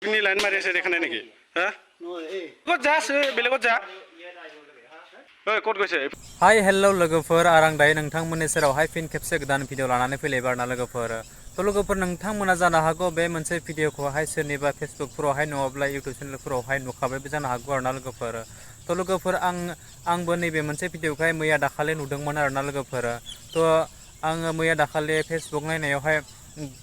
Ini lain mari saya dekhan ini ki, ha? Kau jas, bela kau jah. Kau sih. Hi, hello लोगोफोर आं दायो नोंथांमोननि सेरावहाय फिन खेबसे गोदान भिडिअ लानानै फैलायबाय आरोना लोगोफोर नोंथांमोना जानो हागौ बे मोनसे भिडिअखौहाय सोरनिबा फेसबुकफोरावहाय नङाब्ला इउटिउब चेनेलफोरावहाय नुखाबायबो जानो हागौ आरोना लोगोफोर आंबो नैबे मोनसे भिडिअखौहाय मैया दाखालि नुदोंमोन आरोना लोगोफोर आङो मैया दाखालि फेसबुक नायनायावहाय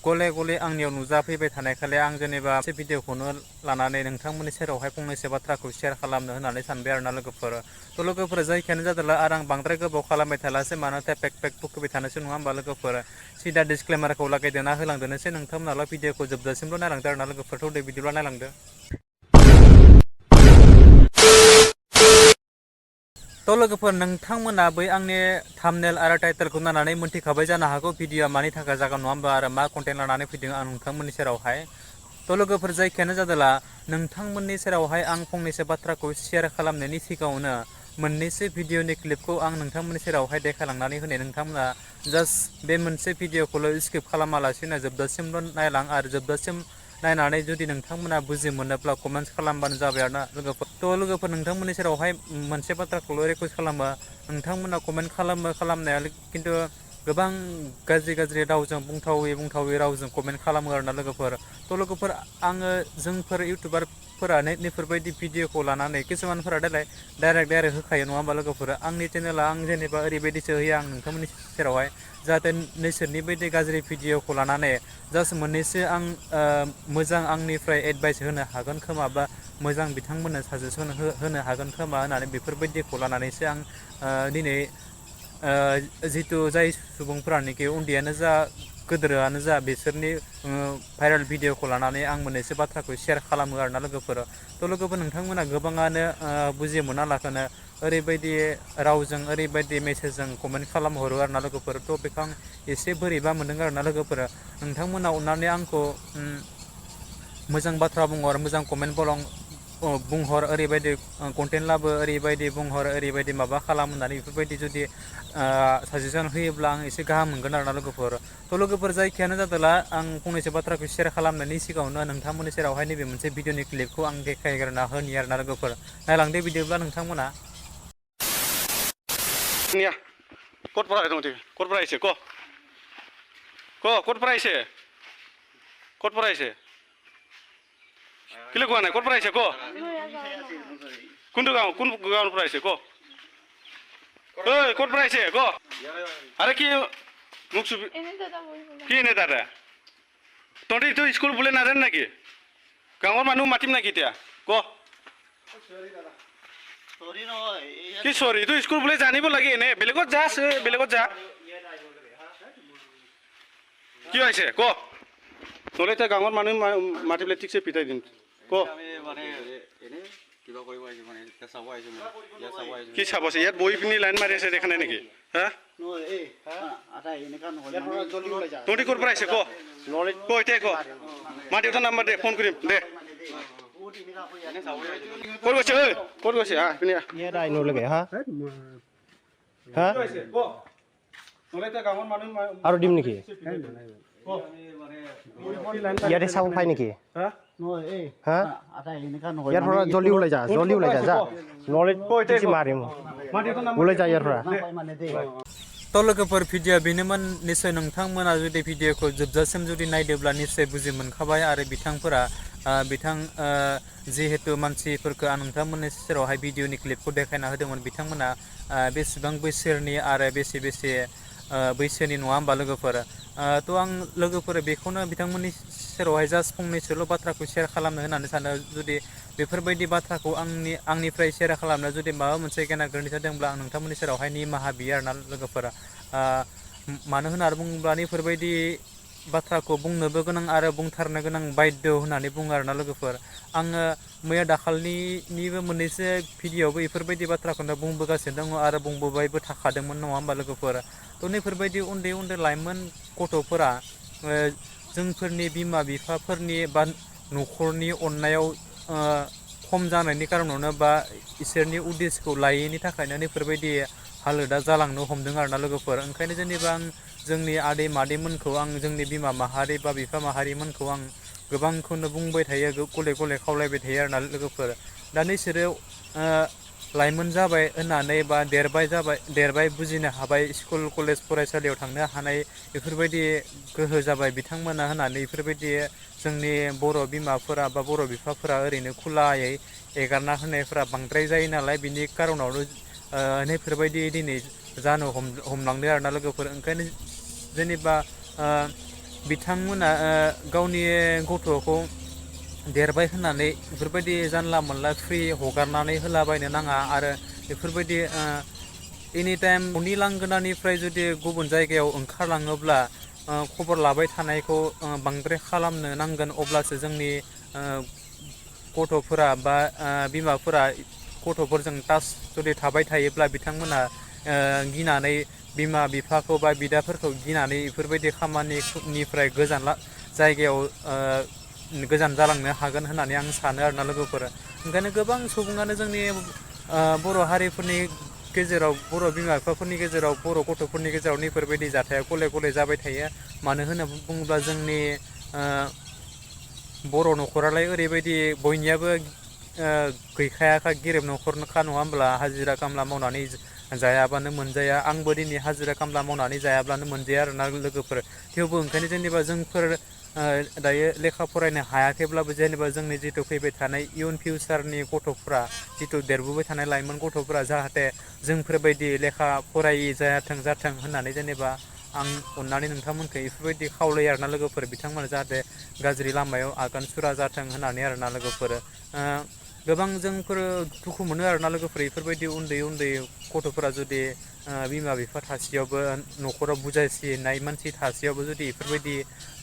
गले आंनियाव नुजाफैबाय थानायखाय आं जेनेबा मोनसे भिडिअखौनो लानानै नोंथांमोननि सेरावहाय फंनैसो बाथ्राखौ शेयार खालामनो होननानै सानबाय आरोना लोगोफोर जायखियानो जादोंला आं बांद्राय गोबाव खालामबाय थालासै मानोथो पेक बुखुबाय थानोसै नङा होमबा लोगोफोर सिदा डिसक्लेमारखौ लागायदेरना होलांदोनोसै नोंथांमोनाल' भिडिअखौ जोबजासिमल' नायलांदो आरोना लोगोफोर दे बिदिब्ला नायलांदो लोगोफोर नोंथांमोना बै आंनि थाम्बनेल आरो टाइटेलखौ नायनानै मोनथिखाबाय जानो हागौ भिडिअआ मानि थाखाय जागोन नङा होमबा आरो मा कन्टेन्ट लानानै फैदों आं नोंथांमोननि सेरावहाय लोगोफोर जायखियानो जादोंला नोंथांमोननि सेरावहाय आं फंनैसो बाथ्राखौ शेयार खालामनायनि सिगाङावनो मोननैसो भिडिअनि क्लिपखौ आं नोंथांमोननि सेरावहाय देखायलांनानै होनाय नोंथांमोना जास्ट बे मोनसे भिडिअखौल' स्किप खालामालासिनो जोबजासिमल' नायलां आरो जोबजासिम नायनानै जुदि नोंथांमोना बुजि मोनोब्ला कमेन्ट्स खालामबानो जाबाय आरोना लोगोफोर नोंथांमोननि सेरावहाय मोनसे बाथ्राखौल' रिकुवेस्ट खालामो नोंथांमोना कमेन्ट खालामनाया खिन्थु गोबां गाज्रि रावजों बुंथावै रावजों कमेन्ट खालामो आरोना लोगोफोर आङो जोंफोर इउटुबारफोरा नैफोरबायदि भिडिअखौ लानानै किसुमानफोरा डाइरेक्ट होखायो नङा होमबा लोगोफोर आंनि चेनेला आं जेनेबा ओरैबायदिसो होयो आं नोंथांमोननि सेरावहाय जाहाथे नोंसोरनि बायदि गाज्रि भिडिअखौ लानानै जास्ट मोननैसो आं मोजां आंनिफ्राय एडभाइस होनो हागोन खोमा बा मोजां बिथांमोननो साजेसन होनो हागोन खोमा होननानै बेफोरबायदिखौ लानानैसो आं दिनै जितु जाय सुबुंफोरानोखि उन्दैयानो जा गोदोरानो जा बिसोरनि भाइरेल भिडिअखौ लानानै आं मोननैसो बाथ्राखौ शेयार खालामो आरोना लोगोफोर नोंथांमोना गोबाङानो बुजि मोनालाखौनो ओरैबायदि रावजों ओरैबायदि मेसेजजों कमेन्ट खालामहरो आरोना लोगोफोर बेखौ आं एसे बोरैबा मोनदों आरोना लोगोफोर नोंथांमोना अननानै आंखौ मोजां बाथ्रा बुंहर मोजां कमेन्ट बुंहर ओरैबायदि कन्टेन्ट लाबो ओरैबायदि बुंहर ओरैबायदि माबा खालाम होननानै बेफोरबायदि जुदि साजेसन होयोब्ला आं एसे गाहाम मोनगोन आरोना लोगोफोर जायखियानो जादोंला आं फंनैसो बाथ्राखौ शेयार खालामनायनि सिगाङावनो नोंथांमोननि सेरावहाय नैबे मोनसे भिडिअनि क्लिपखौ आं देखायग्रोना होनि आरोना लोगोफोर नायलांदो बिदिब्ला नोंथांमोना Kot price ko kilo ko na kot price ko kun price ko kot price ko are ki muksu ki ne dada tonti tu school bule na ren naki gangor manu matim naki tia ko কি sorry তুই school বলে জানিব লাগে এনে বেলেগত যা কি হয়েছে ক নলে তা গাঁৱৰ মানুহ মাতি পেলাই ঠিকছে পিটাই দিম ক কি চাব আছে ইয়াত বহি পিনি লাইন মাৰি আছে দেখা নাই নেকি হা তহঁতি ক'ৰ পৰা আহিছে ক এতিয়া ক মা দেউতাৰ নাম্বাৰ দে ফোন কৰিম দে Kau gosip, ah, ini ya. Iya dah, ini lagi, ha? Ha? Aru dim niki. Iya deh sawo pai niki. Ha? Iya pura jolly ulai ja. Knowledge si mari mu. Ulai ja iya pura. लोगोफोर video बेनोमोन निश्चय नोंथांमोना जुदि भिडिअखौ जोबजासिम जुदि नायदोब्ला निश्चय बुजि मोनखाबाय आरो बिथां जिहेतु मानसिफोरखौ आं नोंथांमोननि सेरावहाय भिडिअनि क्लिपखौ देखायना होदोंमोन बिथांमोना बेसेबां बैसोनि आरो बेसे बैसोनि नङा होमबा लोगोफोर आं लोगोफोर बेखौनो बिथांमोननि सेरावहाय जास्ट फंनैसोल' बाथ्राखौ शेयार खालामनो होननानै सानो जुदि बेफोरबायदि बाथ्राखौ आंनिफ्राय शेयार खालामनो जुदि माबा मोनसे गेना गोरोन्थि जादोंब्ला आं नोंथांमोननि सेरावहाय निमाहा बियो आरोना लोगोफोर मानो होननानै बुङोब्ला बेफोरबायदि बाथ्राखौ बुंनोबो गोनां आरो बुंथारनो गोनां बायद्य होननानै बुङो आरोना लोगोफोर आङो मैया दाखालिनिबो मोननैसो भिडिअआवबो बेफोरबायदि बाथ्राखौनो बुंबोगासिनो दङ आरो बुंबोबायबो थाखादोंमोन नङा होमबा लोगोफोर नैफोरबायदि उन्दै लाइमोन गथ'फोरा जोंफोरनि बिमा बिफाफोरनि बा न'खरनि अननायाव खम जानायनि कारनावनो बा इसोरनि उद्देश्यखौ लायैनि थाखायनो नैफोरबायदि हालोदा जालांनो हमदों आरोना लोगोफोर ओंखायनो जेनेबा आं जोंनि आदै मादैमोनखौ आं जोंनि बिमा माहारि बा बिफा माहारिमोनखौ आं गोबांखौनो बुंबाय थायो गले गले खावलायबाय थायो आरोना लोगोफोर दा नोंसोरो लाइमोन जाबाय होननानै बा देरबाय बुजिनो हाबाय स्कुल कलेज फरायसालियाव थांनो हानाय बेफोरबायदि गोहो जाबाय बिथांमोना होननानै बेफोरबायदि जोंनि बर' बिमाफोरा बा बर' बिफाफोरा ओरैनो खुलायै एगारना होनायफोरा बांद्राय जायो नालाय बिनि खार'नावनो नैफोरबायदि दिनै जानो हमलांदों आरोना लोगोफोर ओंखायनो जेनेबा बिथांमोना गावनि गथ'खौ देरबाय होननानै बेफोरबायदि जानला मोनला फ्रि हगारनानै होलाबायनो नाङा आरो बेफोरबायदि एनि टाइम न'नि लांगोनानिफ्राय जुदि गुबुन जायगायाव ओंखारलाङोब्ला खबर लाबाय थानायखौ बांद्राय खालामनो नांगोन अब्लासो जोंनि गथ'फोरा बा बिमाफोरा गथ'फोरजों टाच जुदि थाबाय थायोब्ला बिथांमोना गिनानै बिमा बिफाखौ बा बिदाफोरखौ गिनानै बेफोरबायदि खामानिनिफ्राय गोजान जायगायाव गोजान जालांनो हागोन होननानै आं सानो आरोना लोगोफोर ओंखायनो गोबां सुबुङानो जोंनि बर' हारिफोरनि गेजेराव बर' बिमा बिफाफोरनि गेजेराव बर' गथ'फोरनि गेजेराव नैफोरबायदि जाथाया गले गले जाबाय थायो मानो होनना बुङोब्ला जोंनि बर' न'खरालाय ओरैबायदि बयनियाबो गैखायाखा गेरेब न'खरखा नङा होमब्ला हाजिरा खामला मावनानै जायाबानो मोनजाया आंबो दिनै हाजिरा खामला मावनानै जायाब्लानो मोनजाया आरोना लोगोफोर थेवबो ओंखायनो जेनेबा जोंफोर दायो लेखा फरायनो हायाखैब्लाबो जेनेबा जोंनि जिथु फैबाय थानाय इयुन फिउचारनि गथ'फ्रा जिथु देरबोबाय थानाय लाइमोन गथ'फोरा जाहाथे जोंफोरबायदि लेखा फरायि जाथों होननानै जेनेबा आं अननानै नोंथांमोनखौ बेफोरबायदि खावलायो आरोना लोगोफोर बिथांमोना जाहाथे गाज्रि लामायाव आगान सुरा जाथों होननानै आरोना लोगोफोर गोबां जोंफोर दुखु मोनो आरोना लोगोफोर बेफोरबायदि उन्दै गथ'फोरा जुदि बिमा बिफा थासेयावबो न'खराव बुजायसिनाय मानसि थासेयावबो जुदि बेफोरबायदि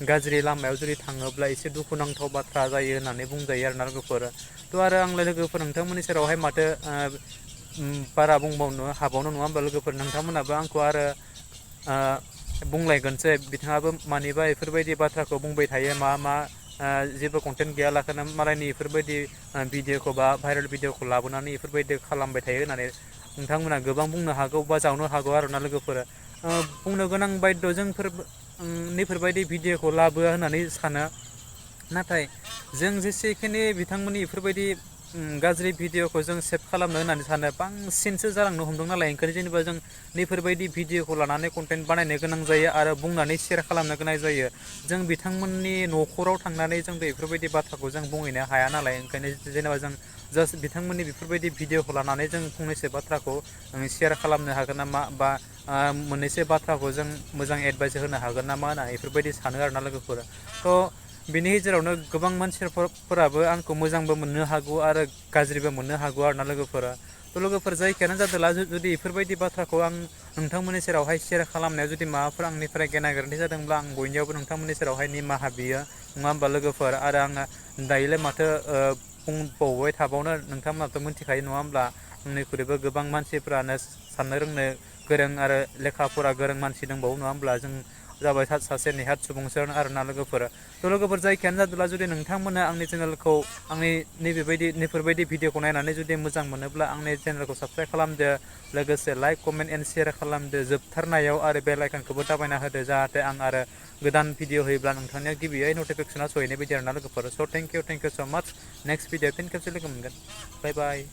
गाज्रि लामायाव जुदि थाङोब्ला एसे दुखुनांथाव बाथ्रा जायो होननानै बुंजायो आरोना लोगोफोर थ' आरो आंलाय लोगोफोर नोंथांमोननि सेरावहाय माथो बारा बुंबावनो हाबावनो नङा होमबा लोगोफोर नोंथांमोनाबो आंखौ आरो बुंलायगोनसै बिथाङाबो मानिबा बेफोरबायदि बाथ्राखौ बुंबाय थायो मा जेबो कन्टेन्ट गैयालाखानो मालायनि बेफोरबायदि भिडिअखौ बा भाइरेल भिडिअखौ लाबोनानै बेफोरबायदि खालामबाय थायो होननानै नोंथांमोना गोबां बुंनो हागौ बा जावनो हागौ आरोना लोगोफोर बुंनो गोनां बायद' जोंफोर नैफोरबायदि भिडिअखौ लाबोआ होननानै सानो नाथाय जों जेसेखिनि बिथांमोननि बेफोरबायदि गाज्रि भिडिअखौ जों सेभ खालामनो होननानै सानो बांसिनसो जालांनो हमदों नालाय ओंखायनो जेनेबा जों नैफोरबायदि भिडिअखौ लानानै कन्टेन्ट बानायनो गोनां जायो आरो बुंनानै शेयार खालामनो गोनां जायो जों बिथांमोननि न'खराव थांनानै जों बेफोरबायदि बाथ्राखौ जों बुंहैनो हाया नालाय ओंखायनो जेनेबा जों जास्ट बिथांमोननि बेफोरबायदि भिडिअखौ लानानै जों फंनैसो बाथ्राखौ शेयार खालामनो हागोन नामा बा मोननैसो बाथ्राखौ जों मोजां एडभाइस होनो हागोन नामा होनना बेफोरबायदि सानो आरोना लोगोफोर थ' बिनि गेजेरावनो गोबां मानसिफोराबो आंखौ मोजांबो मोननो हागौ आरो गाज्रिबो मोननो हागौ आरोना लोगोफोरा थ' लोगोफोर जायखियानो जादोंला जुदि बेफोरबायदि बाथ्राखौ आं नोंथांमोननि सेरावहाय शेयार खालामनायाव जुदि माबाफोर आंनिफ्राय गेना गोरोन्थि जादोंब्ला आं बयनियावबो नोंथांमोननि सेरावहाय निमाहा बियो नङा होमबा लोगोफोर आरो आङो दायोलाय माथो बुंबावबाय थाबावनो नोंथांमोनाथ' मिथिखायो नङा होमब्ला आंनिख्रुइबो गोबां मानसिफ्रानो साननो रोंनो गोरों आरो लेखा फरा गोरों मानसि दंबावो नङा होमब्ला जों जाबाय सासे नेहाद सुबुंसो आरोना लोगोफोर थ' लोगोफोर जायखियानो जादोंला जुदि नोंथांमोना आंनि चेनेलखौ आंनि नैफोरबायदि भिडिअखौ नायनानै जुदि मोजां मोनोब्ला आंनि चेनेलखौ साबस्क्राइब खालामदो लोगोसे लाइक कमेन्ट एन्ड शेयार खालामदो जोबथारनायाव आरो बेल आइकनखौबो दाबायना होदो जाहाथे आं आरो गोदान भिडिअ होयोब्ला नोंथांनिया गिबियै नटिफिकेसना सहैनाय बायदि आरोना लोगोफोर स' थेंक इउ स' माच नेक्स्ट भिडिअ फिन खेबसे लोगो मोनगोन बाय बाय